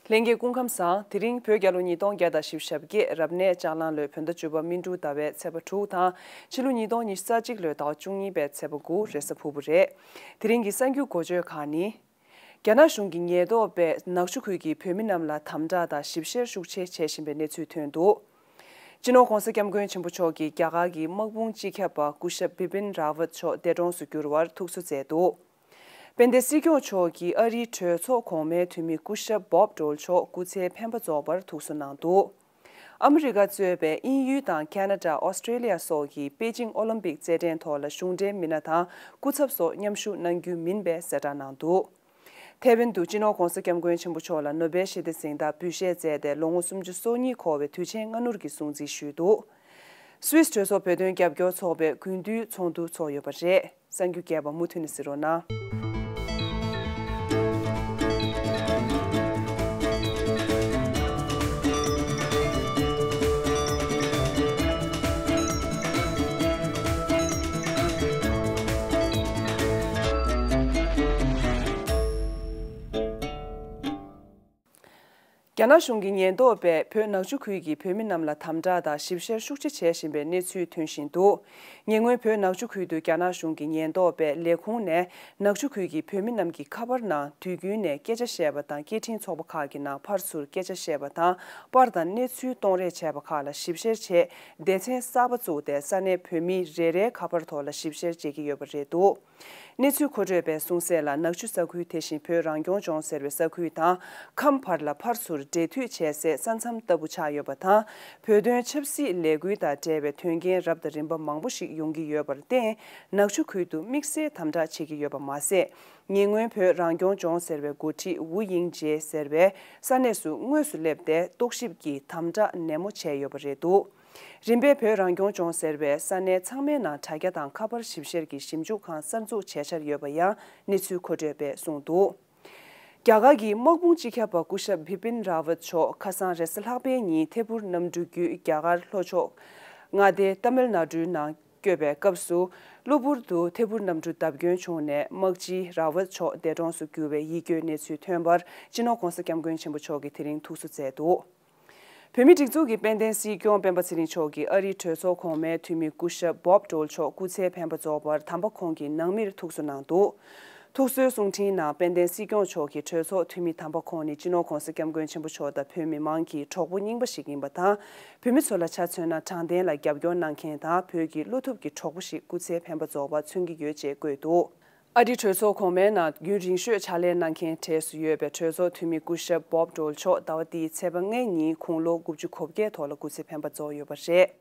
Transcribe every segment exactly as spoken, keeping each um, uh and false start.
ལྷན་རྒྱས་སྐུ་ཁམས་བཟང་། དེ་རིང་བོད་རྒྱལ་ལོ་ཉིས་སྟོང་བརྒྱ་དང་བཞི་བཅུ་ཞེ་བརྒྱད། རབ་གནས་ལྕགས་གླང་ལོའི་བོད་ཟླ་བཅུ་པ་སྨིན་དྲུག་ཟླ་བའི་ཚེས་པ་དྲུག་དང་། ཕྱི་ལོ་ཉིས་སྟོང་ཉི་ཤུ་རྩ་གཅིག་ལོའི་ཟླ་བ་བཅུ་གཉིས་པའི་ཚེས་པ་དགུ་རེས་གཟའ་ཕུར་བུ་རེད། དེ་རིང་གི་གསར་འགྱུར་འགོ་བརྗོད་ཁག་ནི། རྒྱ་ནག་གཞུང་གི་ཉེན་རྟོག་པས་ནག་ཆུ་ཁུལ་གྱི་བོད་མི་རྣམས་ལ་དམ་དྲག་དང་ཞིབ་བཤེར་ཤུགས་ཆེ་བྱེད་བཞིན་པའི་གནས་ཚུལ་ཐོན་འདུག་སྤྱི་ནོར་༧གོང་ས་༧སྐྱབས་མགོན་ཆེན་པོ་མཆོག་གིས་རྒྱ་གར་གྱི་དམག་དཔུང་སྤྱི་ཁྱབ་པ་སྐུ་ཞབས་བི་པིན་རཱ་ཝད་མཆོག་འདས་གྲོངས་སུ་གྱུར་བར་ཐུགས་གསོ་མཛད་འདུག་དཔལ་ལྡན་སྲིད་སྐྱོང་མཆོག་གིས་ཨ་རིའི་གྲོས་ཚོགས་གོང་མའི་འཐུས་མི་སྐུ་ཞབས་བོབ་ཌོལ་མཆོག་སྐུ་ཚེའི་འཕེན་པ་རྫོགས་པར་ཐུགས་གསོ་གནང་འདུག་ཨ་མི་རི་ཀ་གཙོས་པའི་དབྱིན་ཡུལ་དང་ཁ་ན་ཌ། ཨོ་སི་ཀྲེ་ལི་ཡ་སོགས་ཀྱིས་པེ་ཅིང་ཨོ་ལིམ་པིག་རྩེད་འགྲན་ཐོག་ལ་གཞུང་འབྲེལ་མི་སྣ་དང་སྐུ་ཚབ་སོགས་མཉམ་ཞུགས་གནང་རྒྱུ་མིན་པའི་གསལ་བསྒྲགས་གནང་འདུག་ཐའེ་ཝན་དུ་སྤྱི་ནོར་༧གོང་ས་༧སྐྱབས་མགོན་ཆེན་པོ་མཆོག་ལ་ནོ་བེལ་ཞི་བདེ་གཟེངས་རྟགས་འབུལ་བཞེས་མཛད་དེ་ལོ་ངོ་སུམ་ཅུ་སོ་གཉིས་འཁོར་བའི་དུས་ཆེན་སྔ་སྣུར་གྱི་སྲུང་བརྩི་ཞུས་འདུག་སུད་སི་གྲོས་ཚོགས་བོད་དོན་རྒྱབ་སྐྱོར་ཚོགས་པའི་དགུན་དུས་ཚོགས་འདུ་ཚོགས་ཡོད་པ་རེད། གསར་འགྱུར་རྒྱས་པ་མུ་མཐུད་ནས་གཟིགས་རོགས་གནང་། རྒྱ་ནག་གཞུང་གི་ཉེན་རྟོག་པས་བོད་ནག་ཆུ་ཁུལ་གྱི་བོད་མི་རྣམས་ལ་དམ་དྲག་དང་ཞིབ་བཤེར་ཤུགས་ཆེ་བྱེད་བཞིན་པའི་གནས་ཚུལ་ཐོན་བཞིན་འདུག་ཉེ་སྔོན་བོད་ནག་ཆུ་ཁུལ་དུ་རྒྱ་ནག་གཞུང་གི་ཉེན་རྟོག་པས་ལས་ཁུངས་ནས་ནག་ཆུ་ཁུལ་གྱི་བོད་མི་རྣམས་ཀྱི་ཁ་པར་ནང་དུས་རྒྱུན་ནས་སྐད་ཆ་བཤད་པ་དང་སྐད་འཕྲིན་ཚོགས་པ་ཁག་གི་ནང་ཕར་ཚུར་སྐད་ཆ་བཤད་པ་དང་པར་དང་གནས་ཚུལ་གཏོང་རེས་བྱས་པ་ཁག་ལ་ཞིབ་བཤེར་ཆེད་སྡེ་ཚན་གསར་པ་བཙུགས་ཏེ་ས་གནས་བོད་མི་རེ་རེའི་ཁ་པར་ཐོག་ལ་ཞིབ་བཤེར་བྱེད་ཀྱི་ཡོད་པ་རེད་འདུག་གནས་ཚུལ་མཁོ་སྤྲོད་པས་གསུངས་གསལ་ལ། ནག་ཆུ་ས་ཁུལ་དེ་བཞིན་བོད་རང་སྐྱོང་ལྗོངས་ཟེར་བའི་ས་ཁུལ་དང་ཁམས་བར་ལ་ཕར་ཚུར་འབྲེལ་མཐུད་བྱེད་སའི་ས་མཚམས་ལྟ་བུ་ཆགས་ཡོད་པ་དང་། བོད་དོན་ཆབ་སྲིད་ལས་འགུལ་དང་འབྲེལ་བའི་དོན་རྐྱེན་རབ་དང་རིམ་པ་མང་པོ་ཞིག་ཡོང་གི་ཡོད་པར་བརྟེན། ནག་ཆུ་ཁུལ་དུ་དམིགས་བསལ་དམ་དྲག་བྱེད་ཀྱི་ཡོད་པ་མ་ཟད། ཉེ་སྔོན་བོད་རང་སྐྱོང་ལྗོངས་ཟེར་བའི་འགོ་ཁྲིད་ཝུ་དབྱིང་ཇེ་ཟེར་བས་ས་གནས་སུ་དངོས་སུ་སླེབས་ཏེ་རྟོག་ཞིབ་ཀྱིས་དམ་དྲག་ནན་མོ་བྱས་ཡོད་པ་རེད་འདུག་རིམ་པས་བོད་རང་སྐྱོང་ལྗོངས་ཟེར་བའི་ས་གནས་ཚང་མའི་ནང་དྲ་རྒྱ་དང་ཁ་པར་ཞིབ་བཤེར་གྱི་ཞིབ་འཇུག་ཁང་གསར་འཛུགས་བྱས་འཆར་ཡོད་པ་ཡང་གནས་ཚུལ་མཁོ་སྤྲོད་པས་གསུངས་འདུག་རྒྱ་གར་གྱི་དམག་དཔུང་སྤྱི་ཁྱབ་པ་སྐུ་ཞབས་བི་པིན་རཱ་ཝད་མཆོག་ཁ་སང་རེས་གཟའ་ལྷག་པའི་ཉིན་ཐད་འཕུར་གནམ་གྲུ་བརྒྱུད་རྒྱ་གར་ལྷོ་ཕྱོགས་མངའ་སྡེ་ཏཱ་མིལ་ནཱ་ཌུའི་ནང་བསྐྱོད་པའི་སྐབས་སུ། གློ་བུར་དུ་ཐད་འཕུར་གནམ་གྲུ་བརྡབ་སྐྱོན་བྱུང་ནས་དམག་སྤྱི་རཱ་ཝད་མཆོག་འདས་གྲོངས་སུ་གྱུར་བའི་ཡིད་སྐྱོའི་གནས་ཚུལ་ཐོན་པར་སྤྱི་ནོར་༧གོང་ས་༧སྐྱབས་མགོན་ཆེན་པོ་མཆོག་གིས་དེ་རིང་ཐུགས་གསོ་མཛད་འདུག་བོད་མིའི་སྒྲིག་འཛུགས་ཀྱི་དཔལ་ལྡན་སྲིད་སྐྱོང་སྤེན་པ་ཚེ་རིང་མཆོག་གིས་ཨ་རིའི་གྲོས་ཚོགས་གོང་མའི་འཐུས་མི་སྐུ་ཞབས་བོབ་ཌོལ་མཆོག་སྐུ་ཚེའི་འཕེན་པ་རྫོགས་པར་དམ་པ་ཁོང་གི་ནང་མིར་ཐུགས་གསོ་གནང་འདུག་ཐུགས་གསོའི་གསུང་འཕྲིན་ནང་དཔལ་ལྡན་སྲིད་སྐྱོང་མཆོག་གིས་གྲོས་ཚོགས་འཐུས་མི་དམ་པ་ཁོང་ནི་སྤྱི་ནོར་༧གོང་ས་༧སྐྱབས་མགོན་ཆེན་པོ་མཆོག་དང་བོད་མི་མང་གི་གྲོགས་པོ་རྙིང་པ་ཞིག་ཡིན་པ་དང་། བོད་མི་ཚོ་ལ་ཆ་མཚོན་ན་དྲང་བདེན་ལ་རྒྱབ་སྐྱོར་གནང་མཁན་དང་བོད་ཀྱི་བློ་ཐུབ་ཀྱི་གྲོགས་པོ་ཞིག་སྐུ་ཚེའི་འཕེན་པ་རྫོགས་པ་མཚོན་གྱི་ཡོད་ཅེས་བཀོད་འདུག་ཨ་རིའི་གྲོས་ཚོགས་གོང་མའི་ནང་རྒྱུན་རིང་ཤོས་ཕྱག་ལས་གནང་མཁན་གྲས་སུ་ཡོད་པའི་གྲོས་ཚོགས་འཐུས་མི་སྐུ་ཞབས་བོབ་ཌོལ་མཆོག་ཟླ་བ་འདིའི་ཚེས་པ་ལྔའི་ཉིན་དགུང་ལོ་དགུ་བཅུ་གོ་བརྒྱད་ཐོག་ལ་སྐུ་ཚེ་འཕེན་པ་རྫོགས་ཡོད་པ་རེད།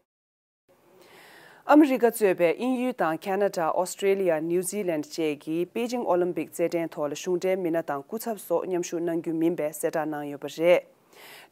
ཨ་མི་རི་ཀ་གཙོས་པའི་དབྱིན་ཡུལ་དང་ཁ་ན་ཌ། ཨོ་སི་ཀྲེ་ལི་ཡ། ནིའུ་ཛི་ལན་བཅས་ཀྱིས་པེ་ཅིང་ཨོ་ལིམ་པིག་རྩེད་འགྲན་ཐོག་ལ་གཞུང་འབྲེལ་མི་སྣ་དང་སྐུ་ཚབ་སོགས་མཉམ་ཞུགས་གནང་རྒྱུ་མིན་པའི་གསལ་བསྒྲགས་གནང་ཡོད་པ་རེད།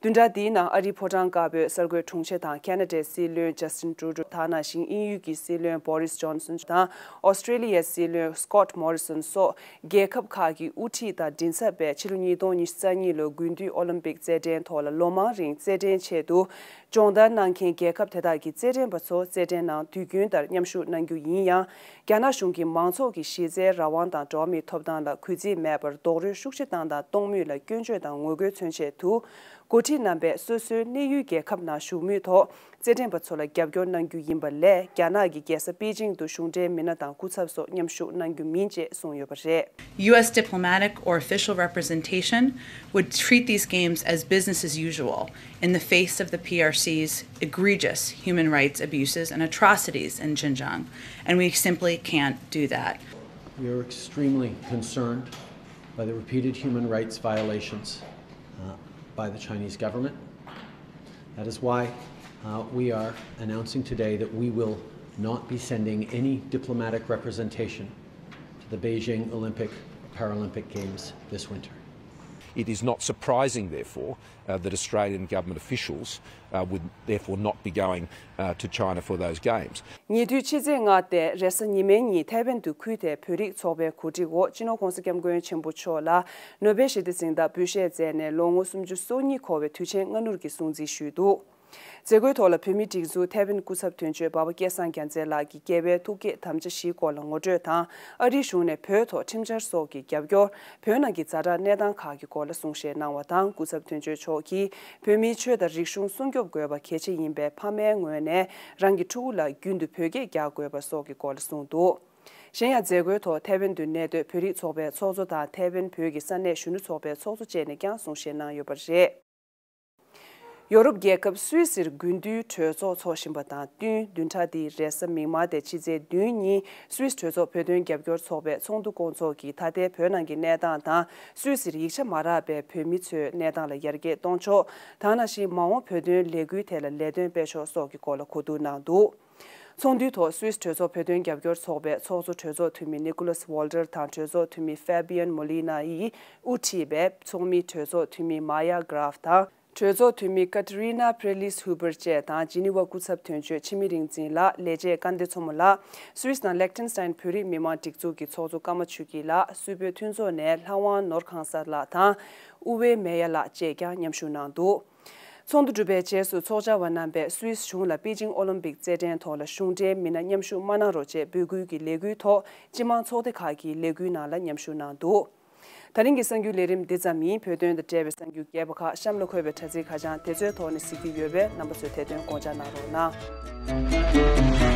བདུན་ཕྲག་འདིའི་ནང་ཨ་རིའི་ཕོ་བྲང་དཀར་པོའི་གསར་འགོད་དྲུང་ཆེ་དང་ཁ་ན་ཌའི་སྲིད་བློན་ཇ་སི་ཊིན་ཊུ་རུ་ཌོ། ད་ནང་བཞིན་དབྱིན་ཡུལ་གྱི་སྲིད་བློན་བོ་རིས་ཇོན་སོན་དང་ཨོ་སི་ཀྲེ་ལི་ཡའི་སྲིད་བློན་སི་ཀོཊ་མོ་རི་སོན་སོགས་རྒྱལ་ཁབ་ཁག་གི་དབུ་ཁྲིད་དང་མགྲིན་ཚབ་པས་ཕྱི་ལོ་ཉིས་སྟོང་ཉི་ཤུ་རྩ་གཉིས་ལོའི་དགུན་དུས་ཨོ་ལིམ་པིག་རྩེད་འགྲན་ཐོག་ལ་ལོ་མང་རིང་རྩེད་འགྲན་ཆེད་དུ་སྦྱོང་བརྡར་གནང་མཁན་རྒྱལ་ཁབ་དེ་དག་གི་རྩེད་འགྲན་པ་ཚོ་རྩེད་འགྲན་ནང་དུས་རྒྱུན་ལྟར་མཉམ་ཞུགས་གནང་རྒྱུ་ཡིན་ཡང་། རྒྱ་ནག་གཞུང་གིས་མང་ཚོགས་ཀྱི་གཞི་རྩའི་རང་དབང་དང་འགྲོ་བ་མིའི་ཐོབ་ཐང་ལ་གུས་བརྩི་མེད་པར་རྡོག་རོལ་ཤུགས་ཆེ་བཏང་དང་གཏོང་མུས་ལ་སྐྱོན་བརྗོད་དང་ངོ་རྒོལ་མཚོན་ཆེད་དུ། འགོ་ཁྲིད་རྣམ་པས་སོ་སོའི་གནས་ཡུལ་རྒྱལ་ཁབ་ནང་བཞུགས་མུས་ཐོག་རྩེད་འགྲན་པ་ཚོ་ལ་རྒྱབ་སྐྱོར་གནང་རྒྱུ་ཡིན་པ་ལས། རྒྱ་ནག་གི་རྒྱལ་ས་པེ་ཅིང་དུ་གཞུང་འབྲེལ་མི་སྣ་དང་སྐུ་ཚབ་སོགས་མཉམ་ཞུགས་གནང་རྒྱུ་མིན་ཅེས་གསུངས་ཡོད་པ་རེད། U S diplomatic or official representation would treat these games as business as usual in the face of the P R C's egregious human rights abuses and atrocities in Xinjiang, and we simply can't do that. We are extremely concerned by the repeated human rights violations, uh, by the Chinese government. That is why, uh, we are announcing today that we will not be sending any diplomatic representation to the Beijing Olympic Paralympic Games this winter. It is not surprising, therefore, uh, that Australian government officials, uh, would therefore not be going, uh, to China for those games. ཉེ་དུས་ཕྱི་ཚེས་ལྔ་སྟེ་རེས་གཟའ་ཉི་མའི་ཉིན་ཐའེ་ཝན་དུ་ཁུལ་དེའི་བོད་རིགས་ཚོགས་པའི་གོ་སྒྲིག་འོག་སྤྱི་ནོར་༧གོང་ས་༧སྐྱབས་མགོན་ཆེན་པོ་མཆོག་ལ་ནོ་བེལ་ཞི་བདེ་གཟེངས་རྟགས་འབུལ་བཞེས་མཛད་ནས་ལོ་ངོ་སུམ་ཅུ་སོ་གཉིས་འཁོར་བའི་དུས་ཆེན་སྔ་སྣུར་གྱི་སྲུང་བརྩི་ཞུས་འདུག་མཛད་སྒོའི་ཐོག་ལ་བོད་མིའི་སྒྲིག་འཛུགས་ཐའེ་ཝན་སྐུ་ཚབ་དོན་གཅོད་འབའ་པ་སྐལ་བཟང་རྒྱལ་མཚན་ལགས་ཀྱིས་རྒྱལ་བའི་ཐུགས་བསྐྱེད་དམ་བཅའ་བཞིའི་སྐོར་ལ་ངོ་སྤྲོད་དང་། ཨ་རིའི་གཞུང་ནས་བོད་ཐོག་ཁྲིམས་འཆར་སོགས་ཀྱི་རྒྱབ་སྐྱོར། བོད་ནང་གི་ཛ་དྲག་གནས་སྟངས་ཁག་གི་སྐོར་ལ་གསུང་བཤད་གནང་བ་དང་། སྐུ་ཚབ་དོན་གཅོད་མཆོག་གིས་བོད་མིའི་ཆོས་དང་རིག་གཞུང་སྲུང་སྐྱོབ་དགོས་པ་གལ་ཆེ་ཡིན་པས། ཕ་མའི་ངོས་ནས་རང་གི་ཕྲུ་གུ་ལ་རྒྱུན་དུ་བོད་སྐད་རྒྱག་དགོས་པ་སོགས་ཀྱི་སྐོར་ལ་གསུངས་འདུག་གཞན་ཡང་མཛད་སྒོའི་ཐོག་ཐའེ་ཝན་དུ་གནས་སྡོད་བོད་རིགས་ཚོགས་པའི་ཚོགས་གཙོ་དང་། ཐའེ་ཝན་བོད་ཀྱི་ས་གནས་གཞོན་ནུ་ཚོགས་པའི་ཚོགས་གཙོ་བཅས་ནས་ཀྱང་གསུང་བཤད་གནང་ཡོད་པ་རེད། ཡོ་རོབ་རྒྱལ་ཁབ་སུད་སིར་དགུན་དུས་གྲོས་ཚོགས་འཚོགས་བཞིན་པ་དང་བསྟུན། བདུན་ཕྲག་འདིའི་རེས་གཟའ་མིག་དམར་སྟེ་ཕྱི་ཚེས་བདུན་ཉིན་སུད་སི་གྲོས་ཚོགས་བོད་དོན་རྒྱབ་སྐྱོར་ཚོགས་པའི་ཚོགས་འདུ་སྐོང་ཚོགས་ཀྱིས་ད་ལྟའི་བོད་ནང་གི་གནས་སྟངས་དང་། སུད་སིར་ཡིག་ཆ་མ་རག་པའི་བོད་མི་ཚོའི་གནས་སྟངས་ལ་ཡར་རྒྱས་གཏོང་ཕྱོགས། ད་ནང་བཞིན་མ་འོངས་བོད་དོན་ལས་འགུལ་ཐད་ལ་ལས་དོན་སྤེལ་ཕྱོགས་སོགས་ཀྱི་སྐོར་ལ་གོ་བསྡུར་གནང་འདུག་ཚོགས་འདུའི་ཐོག་སུད་སི་གྲོས་ཚོགས་བོད་དོན་རྒྱབ་སྐྱོར་ཚོགས་པའི་ཚོགས་གཙོ་གྲོས་ཚོགས་འཐུས་མི་ནི་ཀོ་ལཱས་ཝོལ་ཏར་དང་། གྲོས་ཚོགས་འཐུས་མི་ཧྥེ་བྷི་ཡན་མོ་ལི་ན་ཡིས་དབུ་ཁྲིད་པའི་ཚོགས་མི་གྲོས་ཚོགས་འཐུས་མི་མཱ་ཡ་གྷ་རཱཕ་དང་། གྲོས་ཚོགས་འཐུས་མི་ཀ་ཏི་རི་ན་ཕེ་ལིས་ཧུ་བར་བཅས་དང་། ཇི་ནི་ཝ་སྐུ་ཚབ་དོན་གཅོད་འཆི་མེད་རིག་འཛིན་ལགས། ལས་བྱེད་སྐལ་ལྡན་མཚོ་མོ་ལགས། སུད་སི་དང་ལེག་ཏེན་སི་ཏན་བོད་རིགས་མི་མང་སྒྲིག་འཛུགས་ཀྱི་ཚོགས་གཙོ་ཀརྨ་ཆོས་སྐྱིད་ལགས། སུད་བོད་མཐུན་ཚོགས་ནས་ལྷ་དབང་ནོར་ཁང་གསར་ལགས་དང་། ཨུ་ཝེ་མེ་ཡ་ལགས་བཅས་ཀྱང་མཉམ་ཞུགས་གནང་འདུག་ཚོགས་འདུ་གྲུབ་པའི་རྗེས་སུ་ཚོགས་བཅར་བ་རྣམ་པས་སུད་སི་གཞུང་ལ་པེ་ཅིང་ཨོ་ལིམ་པིག་རྩེད་འགྲན་ཐོག་ལ་གཞུང་འབྲེལ་མི་སྣ་མཉམ་ཞུགས་མ་གནང་རོགས་ཅེས་འབོད་སྐུལ་གྱི་ལས་འགུལ་ཐོག་སྤྱི་དམངས་ཚོགས་སྡེ་ཁག་གི་ལས་འགུལ་ནང་ལ་མཉམ་ཞུགས་གནང་འདུག་ད་རིང་གི་གསར་འགྱུར་ལས་རིམ་འདི་ཙམ་ཡིན། བོད་དོན་དང་འབྲེལ་བའི་གསར་འགྱུར་རྒྱས་པ་ཁག་གཤམ་ལ་འཁོད་པའི་དྲ་ཚིགས་ཁ་བྱང་དེ་ཚོའི་ཐོག་ནས་གཟིགས་རྒྱུ་ཡོད་པས། རྣམ་པ་ཚོས་དེ་དོན་དགོངས་འཇགས་གནང་རོགས་གནང་།